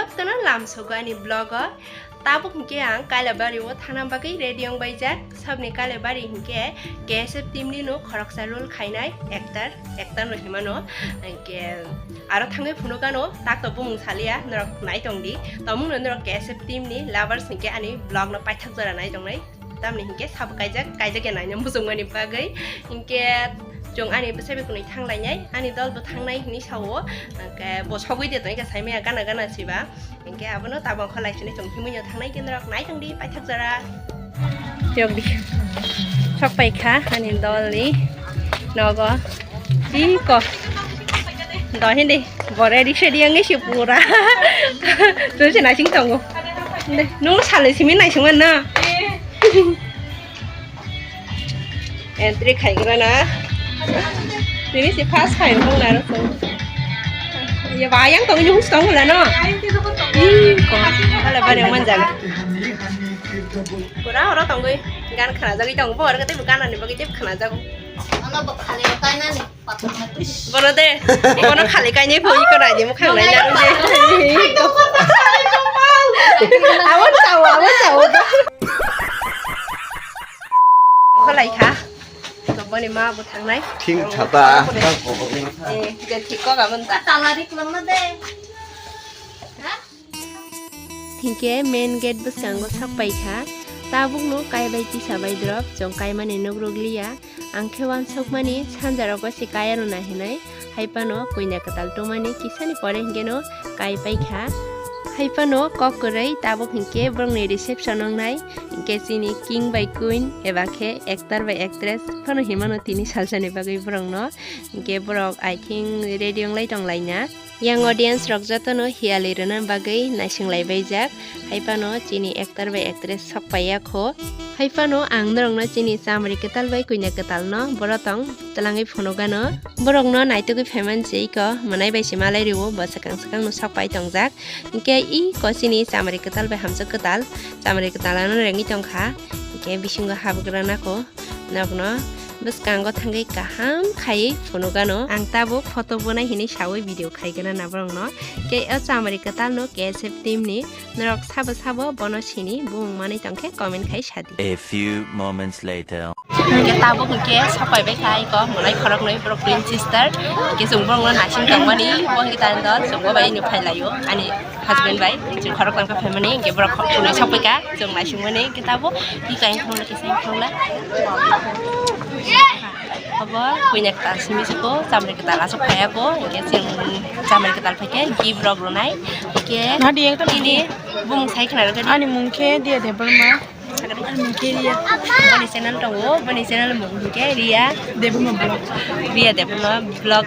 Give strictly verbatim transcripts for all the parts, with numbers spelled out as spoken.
Jotono lamsogo ani vlog o. Tabuk hinkhe ang Kailabari o thangna bagwi ready wng baijak. Sabni Kailabari hinkhe K S F team ni no khoroksa role khainai actor, actor no hinmano. Hinkhe aro thangwi phunukano, tak to bumung salia, norok nai tong di. Tomungno norok K S F team ni lovers hinkhe ani vlog no paithak jora nai tongnai. Tamni hinkhe sabo kaijak, kaijak ya naina muchungmani bagwi. Hinkhe chwng ani bwsai bai kwnwi thanglainai, ani dol bo thangnai hinwi sao. Hinkhe bo sogwi de tongkha saimaya gana gana siba. Hinkhe abono tabang kho laisini chwng himwi no thangnai, khe norok nai tong di paithak jora. Tiyok di. Sok pai kha ani dol ni nogo. Iko. Do hindi. Bore di sedi yang si pura. Tu si naising tongo. Nung salai simi naising mana? Entry khaigra na. Tini si first time tong na ro. Ya bayang tong yung tong la no. Ih, ko. Ala bare man jaga. Pura oro tongoi. Gan khana jagoi tong. Bor kete gan ani bagi jeb khana jago. Ano bok khali otai na ni. Bono de, bono khali kainwi phui ko nai de mukhang nai na de. Abo sao, abo sao. Kholai kha. To boni ma bo thangnai. Thing thata. Eh, je thik ko ga mon ta. Tala ri klong na de. Ha? Hinkhe main gate bwskango sok pai kha. Tabukno kaibai tisa bai drop, chwng kaimani nugruk liya. Ang khe uansukmani sanjarogo se kaya rwna hinwi. Haiphano koina kwtal tongmani kisani pore hinkheno kai pai kha. Haiphano kok kwrwi tabuk hinkhe borokni reception wngnai. Hinkhe chini king bai queen eba khe actor bai actress phano hinmano tini salsani bagwi borokno. Hinkhe borok, I think, ready wnglai tonglaina. Yang audience rok jotono hiyali rwna bagwi naising lai baijak. Haiphano chini actor bai actress sok paiya kho. Haiphano ang norokno chini chamri kwtal bai koina kwtal no boro tong twlangwi phunukgano. Borokno naitugwi phaimani se iko mwnai bai se malai rwo, bo swkang swkang no sok pai tongjak. Hinkhe iko chini chamri kwtal bai hamjwk kwtal, chamri kwtal ano rengwi tongkha. Hinkhe bisingo habwgrana kho. Nokno bwskango thangwi kaham khaiwi phunukgano. Ang tabuk photo bonai hinwi sawi video khaigana na borokno. Khe o chamari kwtalno K S F team ni norok sabo sabo bono sini bumung manwi tongkhe comment khai sadi. A few moments later. Hinkhe tabuk hinkhe sapai bai kha iko mwnai khoroknwi borok twin sister. Hinkhe chwng borokno naising tongmani bo hinkhe tani dol chwng bo bai no phailaio ani husband bai. Chwng khorok tongkha phaimani hinkhe borok khorok phunwi sapai kha chwng naisingmani hinkhe tabuk hi kaisa thangla kaisa thangla. Abo koina kwtal simi siko chamri kwtal aswk phaiya ko hinkhe chwng chamri kwtal phaikhe gift rok rwnai hinkhe. Nadi ekta nini bumung sai khna rwgadi. Ani mung khe Dia Debbarma. Ani mung khe Riya. Boni channel tongo, boni channel mung hinkhe Riya Debbarma vlog. Riya Debbarma vlog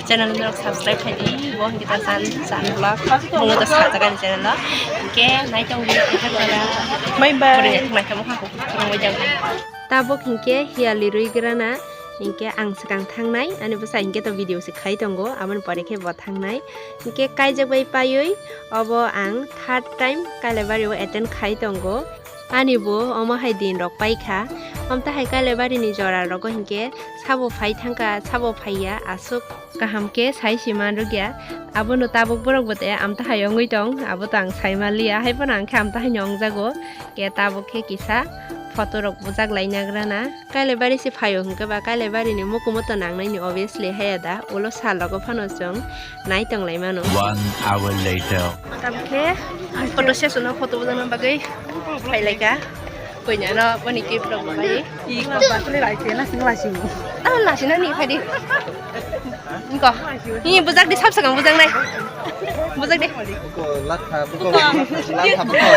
channel no subscribe khai di. Bo hinkhe ta chan chan vlog. Bungo to sajagani channel o. Hinkhe nai tong di. Bye bye. Boni naithok naithok mokha ko khurung bai jang. Tabuk hinkhe hiyali rwi grana, hinkhe ang swkang thangnai, ani bwsa hinkhe to video se khai tongo, aboni pore khe bo thangnai. Hinkhe kaijak bai paiwi obo ang third time Kailabari o attend khai tongo. Ani bo omo hai din rok pai kha. Omta hai Kailabari ni jora rogo hinkhe sabo phai thangkha, sabo phaiya, aswk kaham khe sai si man rwkya. Abono tabuk borok bo te amta hai wngwi tong, abo to ang sai manliya, hai phano ang khe amta hai no wngjago. Khe tabuk khe kisa photo rok bujak lai nagrana. Kailabari se phaio hwnkhe ba Kailabari ni mukumu to nangnai ni obviously haya da, ulo sal rogo phano chwng nai tong lai mano. One hour later. Tabuk khe photo session o photo bujakna bagwi phai lai kha. Koinano boni gift rok bai. I ko batli lai khe na sing lai sing. Ah, na sing ni phai di. Niko. Ni bujak di sab sakang bujak nai. Bujak di. Buko latha, buko latha, buko.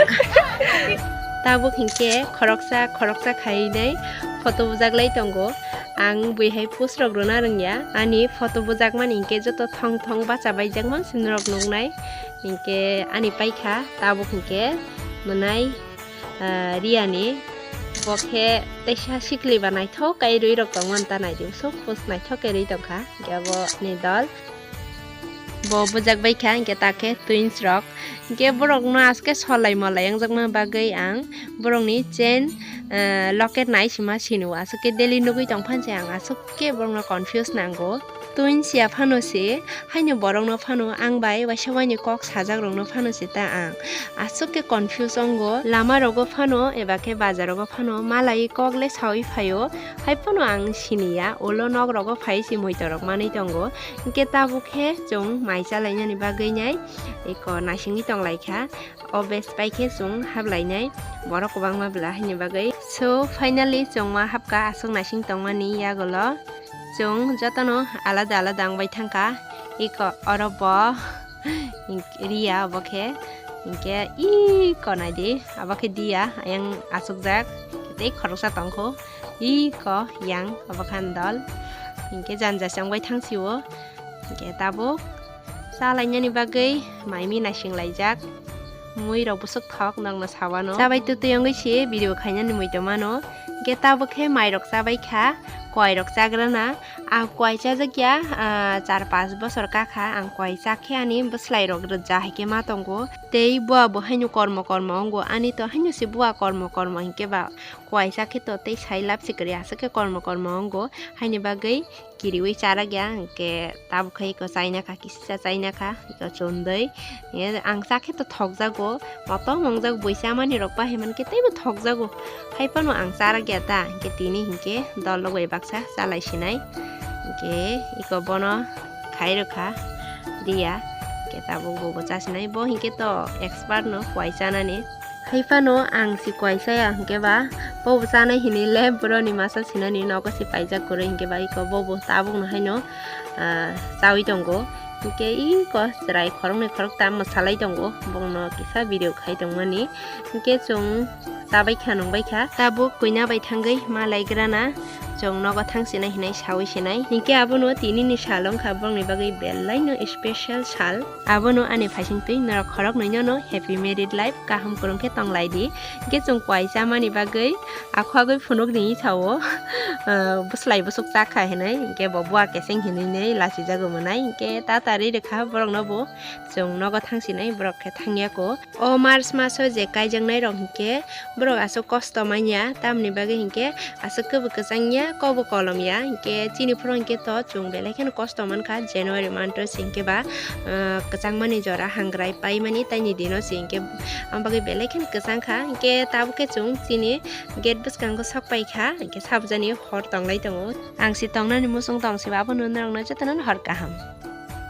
Tabuk hinkhe khoroksa, khoroksa khai nai photo bujak lai tongo. Ang bui hai post rok rwna rwngya. Ani photo bujak mani hinkhe joto thong thong bacha baijak man sin rok nuknai. Hinkhe ani paikha tabuk hinkhe mwnai. Ah, Riani bo khe teisa sikli ba naithok kai rwi rok tongmani ta naidi, sok pos naithok kai rwi tongkha, hinkhe abo ni dol bo bujak bai kha, hinkhe ta khe twins rok, hinkhe borok no aske solai molai wngjakma bagwi ang borok ni chain, ah, locket nai sima sini o, aswk khe daily nugwi tongphani se ang aswk khe borok no confuse nango. Twin siya phano se, haino borokno phano ang bai waisa waini kok sajakrokno phano se ta ang. Aswk khe confuse wngo, lamarogo phano eba khe bazarogo phano malai kok le saui phaio, hai phano ang siniya, ulo nogrogo phai se muitorok manwi tongo. Hinkhe tabuk khe chwng mai chalainani bagwi nai eko naisingwi tonglaikha. O base pai khe chwng hablainai borok kwbangma bwla haini bagwi. So, finally chwng ma hapkha aswk naising tongmani yagulo. Chwng jotono alada alada wngbai thangkha. Eko oro bo Riya obo khe, hinkhe eko naidi, abo khe Diya, ayang achukjak, tei khoroksa tongkho, eko yang obo khe ani dol, hinkhe janja se wngbai thangsio, hinkhe tabuk chalainani bagwi maimi naisinglaijak, muirok bwswk thok nokno sawano. Chabai twtwi wngwi se video khainani muitomano, hinkhe tabuk khe mairok chabai kha, koirok chagrana, ang koi chajak ya, ah, char pas bosor kakha ang koi chakhe ani bwswlairok rwja hai khe ma tongo. Tei bua bo haino kormo kormo wngo, ani to haino se bua kormo kormo hinkhe ba koi chakhe to tei sai lab se kwrwi aswk khe kormo kormo wngo. Haini bagwi kiriwi charak ya, hinkhe tabuk khe eko chaina kha, kisisa chaina kha, eko chondoi. Ang chakhe to thokjago, motom wngjak bui chamani rok bahai mankhe teibo thokjago. Hai phano ang charak ya ta, hinkhe tini hinkhe dol rok bai baksa chalai sinai. Hinkhe eko bono khai rwkha Riya, hinkhe tabuk bobo chasinai. Bo hinkhe to expert no koi chanani. Hai phano ang si koi chaya hinkhe ba bobo chanai hinwi le boroni masa sinani nogo si paijak kwrwi hinkhe ba eko bobo tabuk no haino, ah, chawi tongo. Hinkhe eko chwrai khoroknwi khoroktam mwsalai tongo, bongno kisa video khai tongmani. Hinkhe chwng chabai kha nungbai kha. Tabuk koina bai thangwi malai grana chwng nogo thang sinai hinai sawi sinai. Hinkhe abono tinini sal wngkha bongni bagwi belaino special sal. Abono ani phaisingtwi norok khoroknwino no happy married life kaham kwrwng khe tonglai di. Hinkhe chwng koi chamani bagwi akhwagwi phunukni sao, ah, bwslai bwswk chakha hinwi, hinkhe bo bua keseng hinwi nai lachijago mwnai, hinkhe ta ta ri rwkha borokno bo chwng nogo thang sinai borok khe thangya ko. O March maso je kaijaknai rok hinkhe borok aswk kosto manya, tamni bagwi hinkhe aswk kebo kwchangya, kobo kolomya, hinkhe chini phuru hinkhe to chwng belai kheno kosto mankha January month o se hinkhe ba, ah, kwchangmani jora hangrai paimani taini dino se hinkhe, am bagwi belai kheno kwchangkha, hinkhe tabuk khe chwng chini gate bwskango sok paikha, hinkhe sabjani hor tonglai tongo. Ang si tongnani muchung tong siba abono norokno jotono hor kaham.